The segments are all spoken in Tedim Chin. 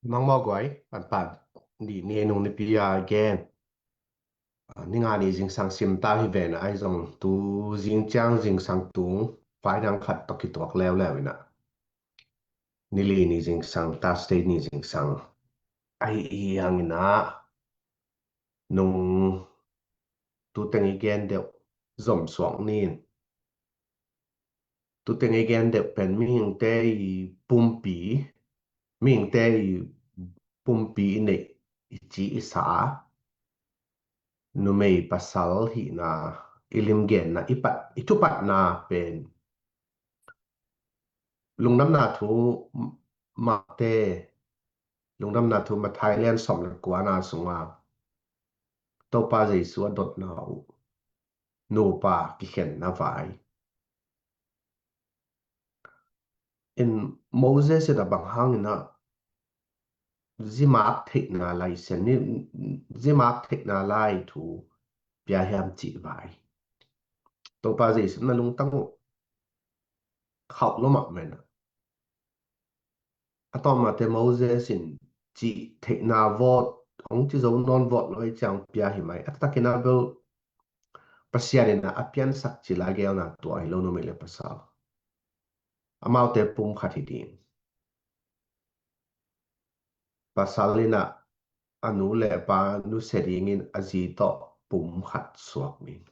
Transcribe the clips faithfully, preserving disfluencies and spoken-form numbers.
Mangmawh guai, an pan ni, ni nung nipi a gen. Ah, ni nga ni zingsang sim ta hi ven, ahi zong tu zing ciang zingsang tung fainang khat tawh kituak leuleu inah. Ni li ni zingsang, Thursday ni zingsang. Ahi hi hang inah. Nung tuteng i gen deuh zom suak nin. Tuteng i gen deuh pen mihingte i pumpi, mihingte i pumpi i neih, i ci i sa, numei pasal hihna, i limgenna, i pat, i thupatna pen Lungdamna Thu Mate, Lungdamna Thu Mathai lian sawm le kuana sunga Topa Jesu a dotna uh, nupa kikhenna vai. In Moses in a bang hang inah zimak theihna lai sian ni, zimak theihna lai thu pia hiam cih vai. Topa Jesu na lungtang uh khauh lo mah men a. A tawmate Moses in cih theihna vawt, hong ci zo nawn vawt lo i ciang pia hi mai. A taktakin a bel Pasian in a piansak cila geelna tua hi lo, numei le pasal. Amaute pum khat hi ding. Pasal inah a nu le a pa nusia dingin a zi tawh pum khat suak ding.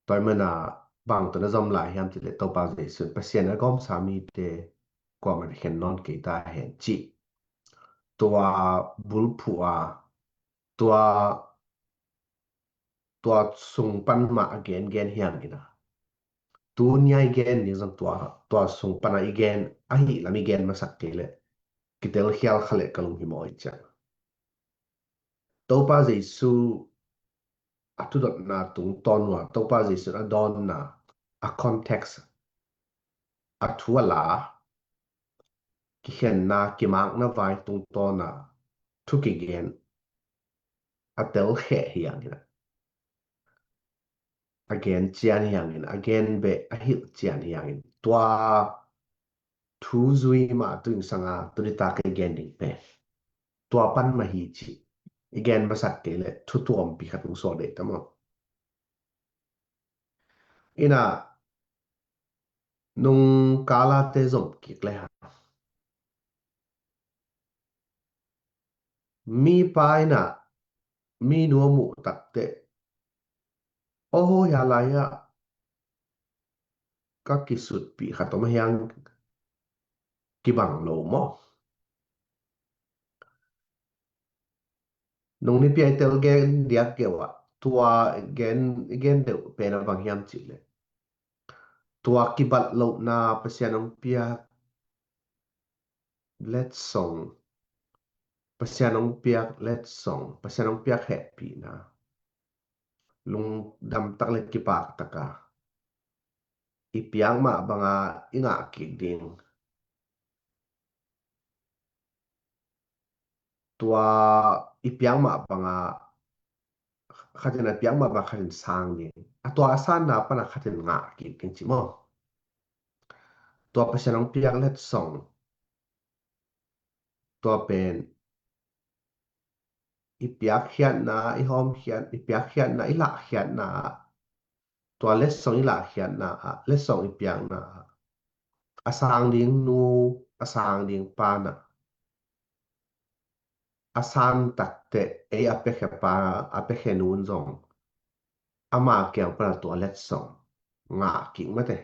Tua ahih mana bang tawh na zom lai hiam cih leh Topa Jesu in Pasian a gawmsa mite kuaman khen nawn kei ta hen cih. Tua bulphuh a, tua, tua sung pan mah a gengen hi hang inah. Tuni a i gen ni zong tua, tua sung pan a i gen, ahi lam i gen masak kei leh kitel khial kha leh ka lung hi maw i ciang. Topa Jesu a thudotna tungtawn uh a, Topa Jesu a dawnna, a context, a thu a la, kikhenna, kimakna vai tungtawn a thu kigen a telkheh hi hang inah. A gen cian hi hang inah, a gen beh a hilh cian hi hang inah. Tua thu zui mah tu in sanga tuni tak i gen ding pen tua pan mah hi cih i gen masak kei leh thu tuampi khat hong suak dei ta maw. Inah nung kalate zom kik le hang. Mipa inah minu a muh takteh, aw, hia lai-ah ka kisutpih khat om a hiang kibang lo maw? Nung nipi a i tel gen diak keuh ah tua gen, gen deuh pen a bang hiam cih leh tua kibat lohna, Pasian hong piak letsong, Pasian hong piak letsong, Pasian hong piak hehpihna, lungdam tak le kipak taka i piak mah banga i ngah kik ding. Tua i piak mah banga khatin a piak mah banga khatin sang ding. A tua a sanna pana khatin ngah kik ding ci maw. Tua Pasian hong piak letsong, tua pen i piakkhiatna, i hawmkhiat, i piakkhiatna, i lahkhiatna, tua letsong i lahkhiatna ah, letsong i piakna ah, a sang ding nu, a sang ding pana, a san takteh ei a piakhia pa, a piakhia nun zong ama kiang pana tua letsong ngah kik mate.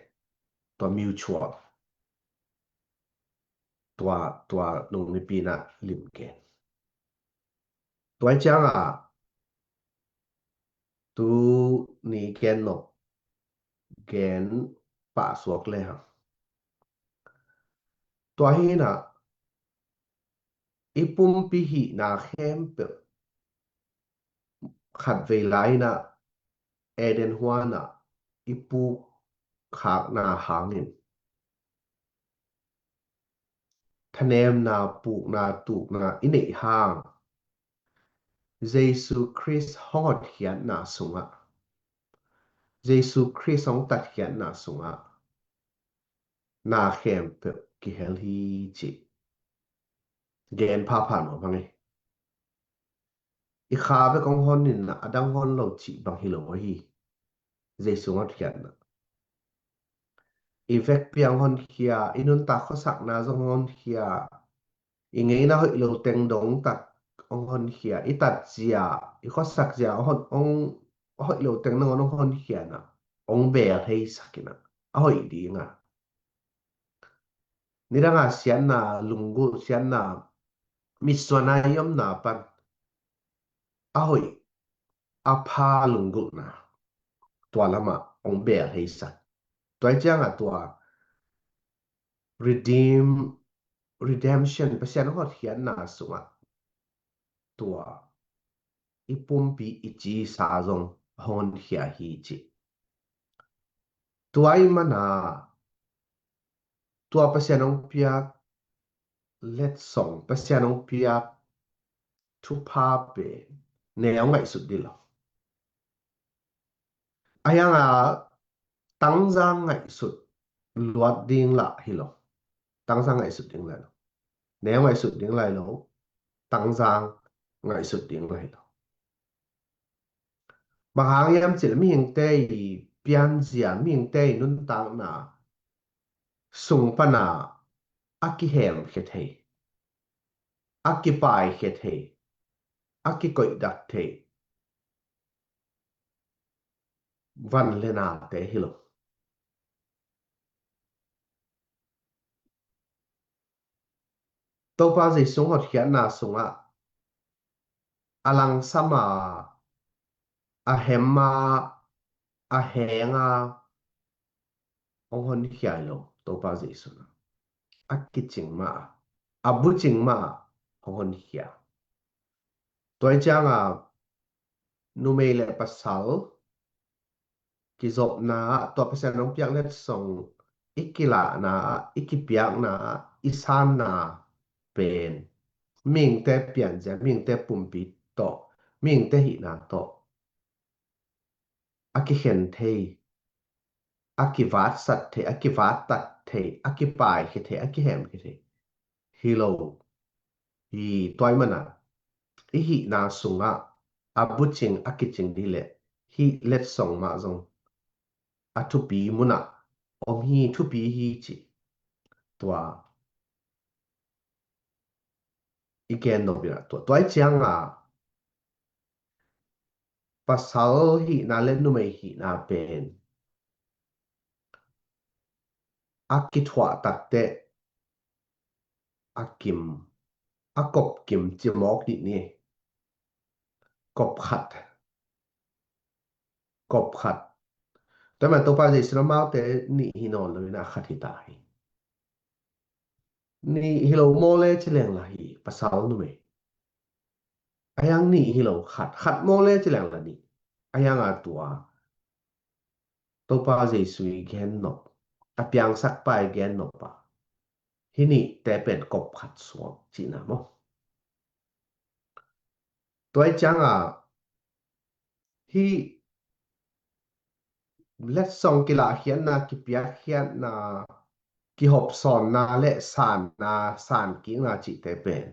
Tua mutual. Tua, tua nung nipi na lim gen. Tua i cianga tu ni gen nop gen pahsuak le hang. Tua hina i pumpi hihna khempeuh khatvei laina Eden huana i puk khakna hangin thanemna, pukna, tukna i neih hang Jesu Khrist hong hotkhiatna sungah, Jesu Khrist hong tatkhiatna sungah na khempeuh kihel hi ci. Gen phapha nuam hang hi. I kha bek hong hon in a, a dang hon lo cih bang hi lo hi. Jesu hotkhiatna. I vekpi hong honkhia, i nuntak khuasakna zong hong honkhia, i ngeina hoih lo teng dong tak hong honkhia, i tatzia, i khuasak zia hong, hong, hoih lo teng nangawn hong honkhia na, hong beel heisak in a, a hoih ding a. Nidanga siatna, lunggulh siatna, mitsuana i omna pan a hoih, a pha lunggulhna, tua lamah hong beel heisak. Tua ciangah tua redeem, redemption, Pasian hotkhiatna sungah tua i pumpi i cisa zong honkhia hi ci. Tua i mana, tua Pasian hong piak letsong, Pasian hong piak thupha pen ne hong ngaihsut dih lo. A hianga tangzang ngaihsut luat ding lah hi lo. Tangzang ngaihsut ding lah hi lo. Ne hong ngaihsut ding lah hi lo. Tangzang ngaihsut ding lah hi lo. Bang hang hiam cih leh mihingte i pianzia, mihingte i nuntakna sung pana a kihemkhia thei, a kipaikhia thei, a kikoihdak thei van le nate hi lo. Topa Jesu hotkhiatna sungah a langsam a, a hem a, a heng a hong honkhia hi lo. Topa Jesu na a kicing mah a, a bucing mah a hong honkhia. Tua i cianga numei le pasal kizopna ah, tua Pasian hong piak letsong i kilahna ah, i kipiakna ah, i sanna pen mihingte pianzia, mihingte pumpi tawh, mihingte hihna tawh a kikhen thei, a kivatsat thei, a kivattat thei, a kipaikhia thei, a kihemkhia thei hi lo. Hi tua i mana i hihna sungah a bucing a kicing dih leh hih letsong mah zong a thupi munah om hi, thupi hi ci. Tua i gen nop in a, tua, tua i cianga pasal hihna le numei hihna pen a kithuah takteh a kim, a kop kim ci mawk dih ni. Kop khat. Kop khat. Tua man Topa Jesu na amaute nih hi nawn lo in a khat hi ta hi. Nih hi lo maw le ci leng la hi, pasal numei. A hiang nih hi lo, khat, khat maw le ci leng la nih. A hianga tua Topa Jesu i gen nop, a piangsakpa i gen nop a, hih nihte pen kop khat suak cihna maw? Tua i cianga hih letsong kilahkhiatna, kipiakkhiatna, kihopsawnna le sanna, sankikna cihte pen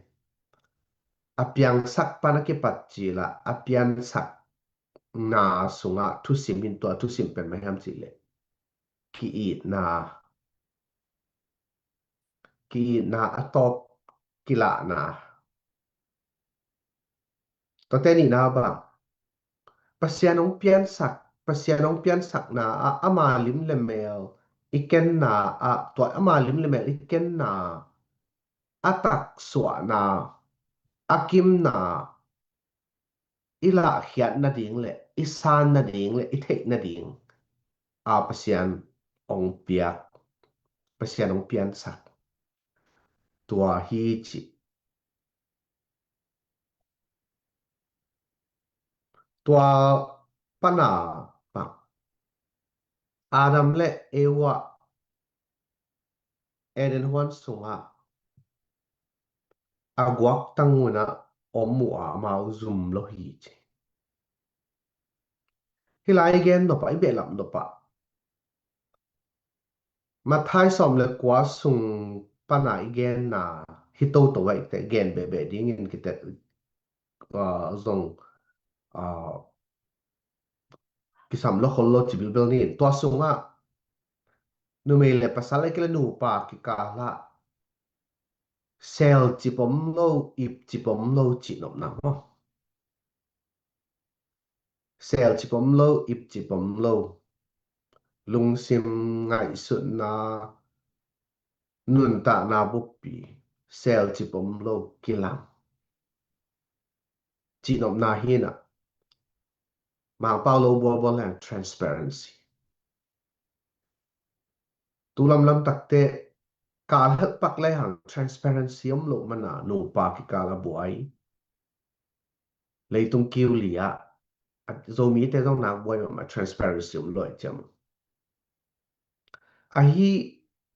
a piangsak pan a kipat cil a, a piansakna sungah thusim in, tua thusim pen bang hiam cih leh ki-itna, ki-itna a tawp kilahna. Tuate nihna bang, Pasian hong piansak, Pasian hong piansakna ah ama lim le mel i kenna ah, tua ama lim le mel i kenna, a taksuahna, a kimna, i lahkhiat nading le i san nading le i theih nading a Pasian hong piak, Pasian hong piansak tua hi cih. Tua pana bang, Adam le Eva Eden huan sungah a guak tangun ah om uh a, amau zum lo hi ci. Hih lai i gen nop a, i behlap nop a, Matthai sawm le kua sung pana i genna hi toto ahih teh gen behbeh dingin kite, ah, zong, ah, kisam lo khol lo ci bilbel ni. Tua sungah numei le pasal ahih kei leh nupa kikal ah sel cip om lo, ip cip om lo cihnopna maw? Sel cip om lo, ip cip om lo, lungsim ngaihsutna, nuntakna buppi, sel cip om lo kilang cihnopna hi na. Mangpau lo bualbual leng transparency. Tu lamlam takte kal helh pak le hang transparency om lo mana nupa kikal a buai. Leitung kiu li ah, a Zomite zong nak buai mahmah, transparency om lo i ciam. Ahi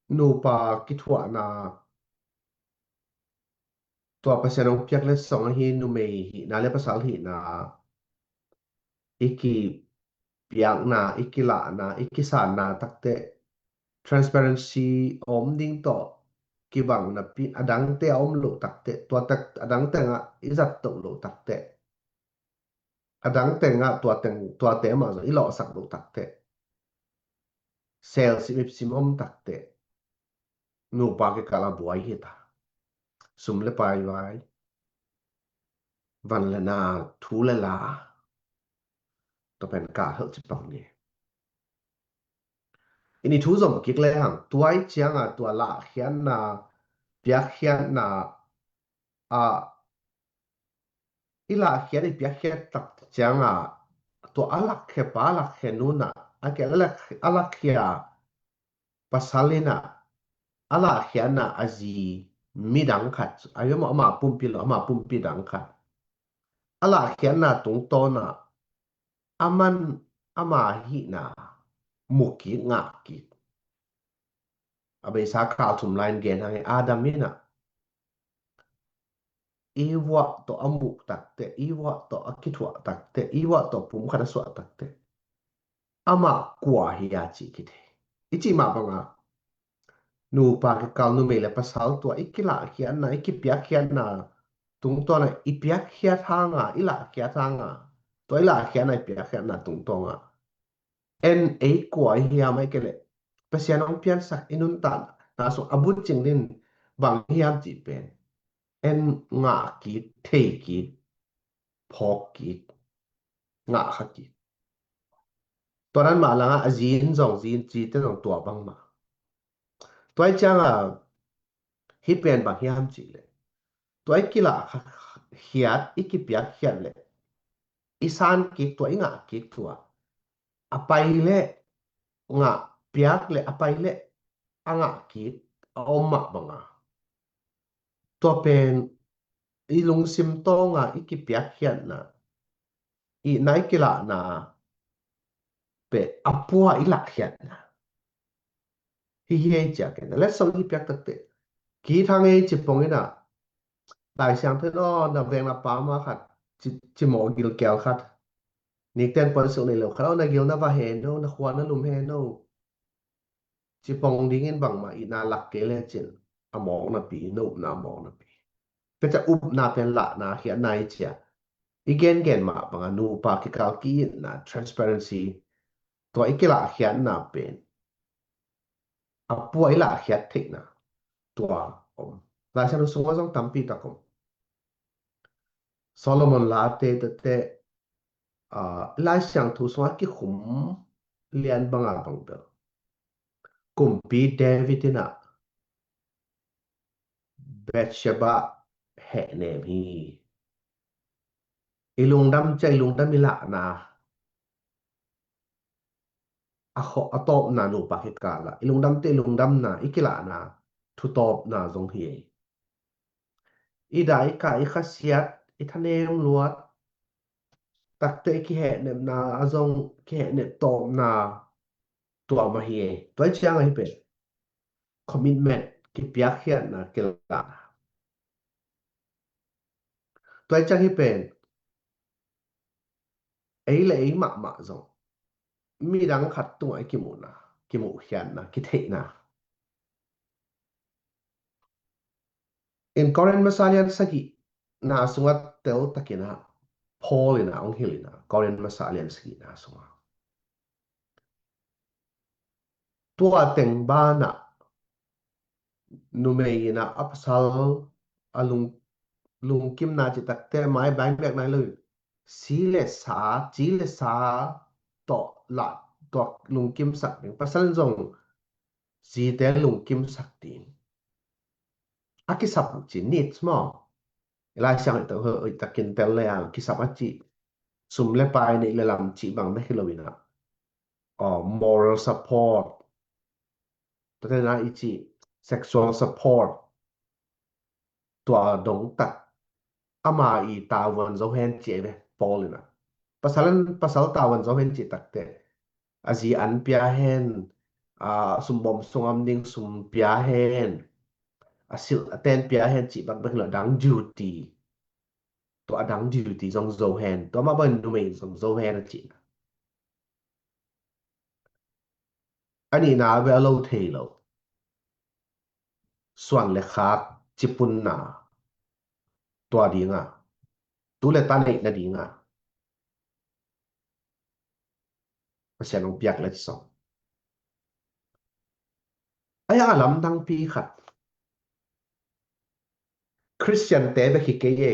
nupa kithuahna, tua Pasian hong piak letsong ahi numei hihna le pasal hihna i kipiakna, i kilahna, i kisanna takte transparency om ding tawh kibang napi, a dangte a om lo takte, tua tak a dang tengah i zat toh lo takte, a dang tengah tua teng, tuate mah zong i lawhsak lo takte, sel cip ip cip om takte, nupa kikal a buai hi ta. Sum le pai vai, van le na, thu le la, tua pen kal helh ci pak ni. I ni thu zom kik le hang, tua i cianga tua lahkhiatna, piakkhiatna, a, i lahkhiat, i piakkhiat tak cianga tua a lakkhia pa, a lakkhia nu na, a ke a lak, a lakkhia pasal in a, a lahkhiatna a zi midang khat, a hi ama, ama pumpi lo, ama pumpi dang khat, a lahkhiatna tungtawn a, a man ama hihna mu kik, ngah kik. A beisa kal thum lai in gen hang hi, Adam in a, Eva tawh a muh takte, Eva tawh a kithuah takte, Eva tawh pumkhat a suah takte, amah kua hi a cih kithei. I cih mah banga nupa kikal, numei le pasal tua i kilahkhiatna, i kipiakkhiatna tungtawn a, i piakkhiat hanga, i lahkhiat hanga, tua i lahkhiatna, i piakkhiatna tungtawn a, en ei kua i hiam, ahih kei leh Pasian hong piansak i nuntakna sung a bucing ding bang hiam cih pen en ngah kik, thei kik, phawk kik, ngah kha kik. Tua nan mah langa a zin zong, zin cite zong tua bangmah. Tua i cianga hih pen bang hiam cih leh, tua i kilah kha, khiat, i kipiakkhiat leh i san kik tua, i ngah kik tua, a pai leh ngah, piak leh a pai leh a ngah kik a om mah banga, tua pen i lungsim tawnga i kipiakkhiatna, i na i kilahna pen a pua i lahkhiatna hi hi ei ciak in a, letsong i piak takte. Kithang ei ci pong in a, Lai Siangtho in aw, na veng na pam a khat ci, ci mawh gilkial khat, nikten puan suk nei lo khat, aw, na gil na va he no, na khua na lum he no, ci pong dingin bangmah itna lak kei lecin a mawk napi, na upna a mawk napi. Tua ciang upna pen lahna, khiatna i ci a, i gengen mah banga nupa kikal ki-itna, transparency, tua i kilahkhiatna pen a pua i lahkhiat theihna tua om. Lai Siangtho sungah zong tampi tak om. Solomon Late tete, ah, Lai Siangtho sungah kikhum lian banga bang bel, kumpi David in a Bathsheba hehnem hi. I lungdam ciang i lungdam i lahna, a khawh a tawpna nupa kikal ah i lungdamte i lungdamna, i kilahna, thu tawpna zong hi ei. I dai i kai, i khasiat, i thanem luat takte i kihehnepna, a zong kihehnep tawpna, tua mah hi ei. Tua i ciang ahi pen commitment, kipiakkhiatna, kilahna. Tua i ciang hi pen ei le ei mahmah zong midang khat tungah i kimuhna, kimuhkhiatna, kitheihna. In Korin masa lian sagihna sungah teltakin ah Paul in ah hong hilh in ah, Korin masa lian sagihna sungah tua teng banah numei in ah a pasal a lung, lungkimna cih takte mai bai miak nai lo in si le sa, ci le sa tawh lah, tawh lungkimsak ding, pasal in zong zite lungkimsak ding. A kisap uh ci needs maw? I Lai Siangtho hoih takin tel le a kisap a cih sum le pai, neih le lam cih bang bek hi lo in ah, aw, moral support, tua tena i cih sexual support, tua dong tak ama i tavuan zo hen ci ei ve Paul in ah. Pasal in, pasal tavuan zo hen cih takte a zi an pia hen, a sumbawm sung om ding sum pia hen, a silh a ten pia hen cih bek bek lo, a dang duty, tua a dang duty zong zo hen, tua mah bangin numei zong zo hen a cihna. A nihna bel a lo thei lo. Suan le khak cipunna tua dinga, tu le ta neih nadinga Pasian hong piak le ci sawm. Ai a lamdangpi khat, Khristiante bek hi kei e.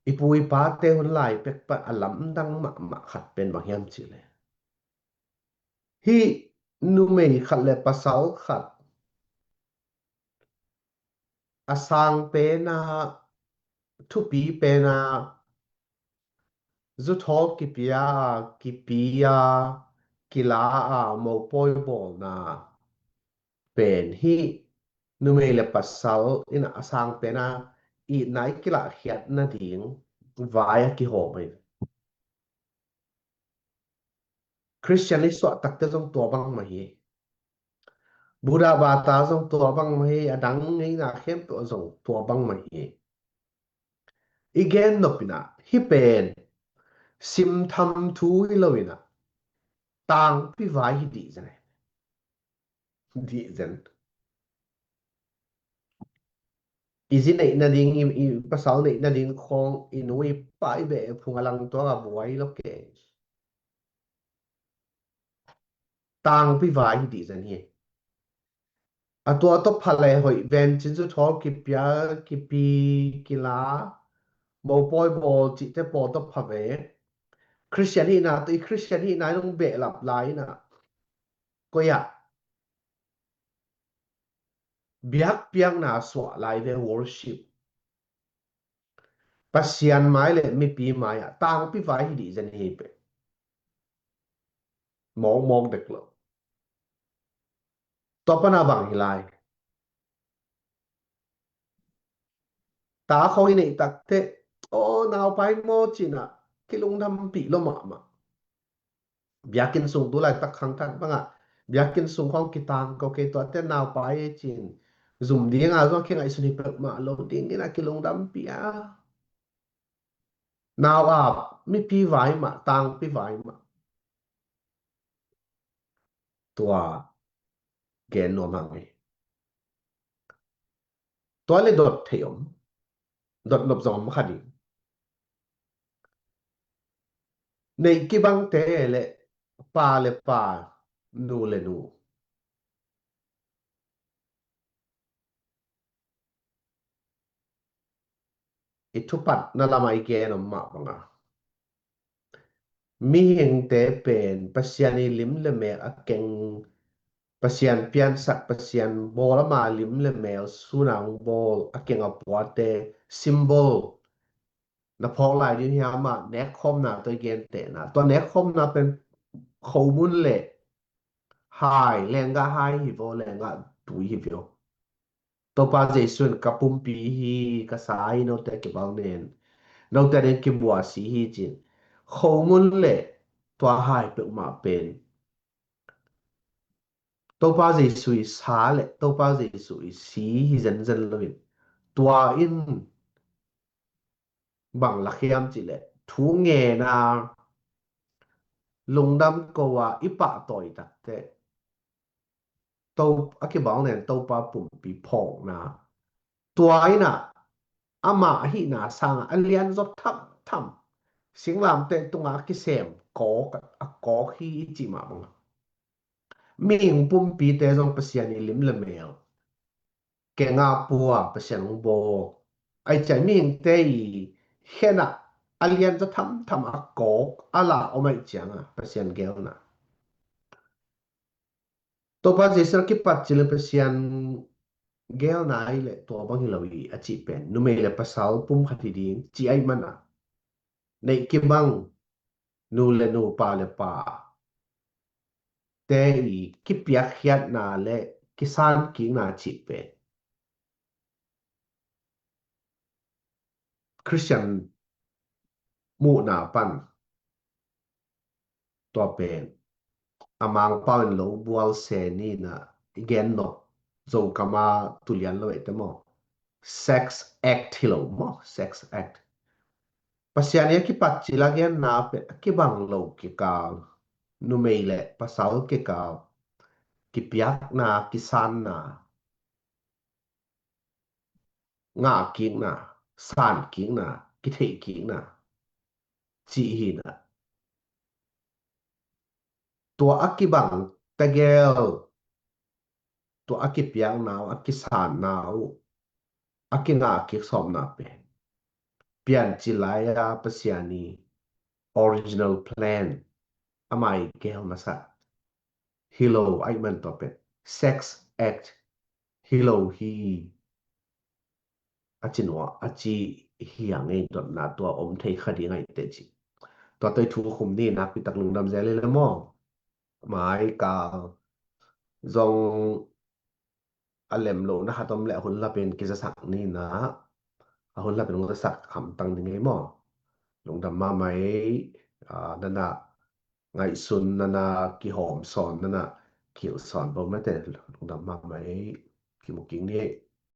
I pu i pate hun lai pek pan a lamdang mahmah khat pen bang hiam cih leh, hih numei khat le pasal khat a sang pena, thupi pena, zuthawl kipia, kipia, kila a mopawi bawlna pen hih numei le pasal in a sang pena itna i kilahkhiat nading vai a kihawm hi. Khristian i suah takte zong tua bang mah hi. Buddha bata zong tua bang mah hi, a dang ngeina khempeuh zong tua bang mah hi. I gen nop in ah hih pen simtham thu hi lo in ah tangpi vai hi dih zen e. Dih zen. I zi neih nading, i, i pasal neih nading khawng i nu i pa i beh phung a lang tuak a buai lo kei. Tangpi vai hi dih zen hi. A tua tawh pha le hoih ven cin zuthawl kipia, kipi, kila, mopawi bawl cihte pawl tawh pha ve. Khristian hihna tawh i Khristian hihna in hong behlap lai in ah, koi ah biakpiakna suah lai ve, worship. Pasian mai le mipi mai ah tangpi vai hi dih zen hi peh. Mawkmawk dek lo. Tua pana bang hi lai. Ta khawng i neih takte, aw, naupai maw cin ah kilungdampih lo mahmah. Biakinn sung tu laitak khangthat bangah biakinn sung khawng kitang ko kei, tuate naupai e cin zum dinga zong kingaihsun hi peuhmah lo dingin a kilungdampih a. Nau a mipi vai mah, tangpi vai mah. Tua gen nuam hang hi. Tua le dot thei om, dot nop zong om kha ding. Neih kibangte le pa le pa, nu le nu, i thupatna lamah i gen om mah banga, mihingte pen Pasian i lim le mel a keng, Pasian piansak, Pasian bawl, ama lim le mel suna hong bawl a keng a puate symbol na phawk lai ding hiam ah, nekkhawmna tawh i gentehna. Tua nekkhawmna pen khomun le hai, lenggah hai hi vo, lenggah tui hi vo. Topa Jesu in ka pumpi hi, ka sa hi, note kibang nen, note nen kibuasi hi cin. Khomun le tua hai peuhmah pen Topa Jesu i sa le Topa Jesu i si hi zenzen loin, tua in bang lak hiam cih leh thu ngen a, lungdam ko a i pahtawi takte, to a kibang nen Topa pumpi phawkna Tua in ah amah ahihna sangah a lianzaw thamtham, singlamteh tungah a kisem kawk, a kawk hi i cih mah bang. Mihing pumpite zong Pasian i lim le mel keng a pua, Pasian hong bawl. Ahih ciang mihingte i khen ah a lianzaw thamtham a kawk a lah om ahih ciangah Pasian geelna. Topa Jesu a kipat cil le Pasian geelna ahih leh tua bang hi lo hi a cih pen numei le pasal pumkhat hi ding cih ahih manah, neih kibang nu le nu, pa le pa te i kipiakkhiatna le kisankikna cih pen Khristian muhna pan tua pen a Mangpau in lo bual se ni in ah i gen nop, Zokam a tulian lo eite maw, sex act hi lo maw, sex act. Pasian i a kipat cil a genna pen a kibang lo kikal, numei le pasal kikal kipiakna, kisanna, ngahkikna, sankikna, kitheihkikna cih hi in ah, tua a kibang tegel, tua a kipiakna uh, a kisanna uh, a kingahkik sawmna pen piancil lai-a Pasian i original plan, ama i geel masa hi lo ahih man tua pen sex act hi lo hi a ci nuam, a ci hi a ngei dotna tua om thei kha ding ahih teh ci. Tua tawh i thu khum ni, nakpi tak lungdam zel hi le maw. Mai kal zong a lem lohna khat om leh a hun lapin kizasak ni in ah, a hun lapin hong zasak hamtang ni ngei maw. Lungdam mahmah ei, ah, nana ngaihsun, nana kihawm sawn, nana kilh sawn bo mate, lungdam mahmah ei, kimu kik ni.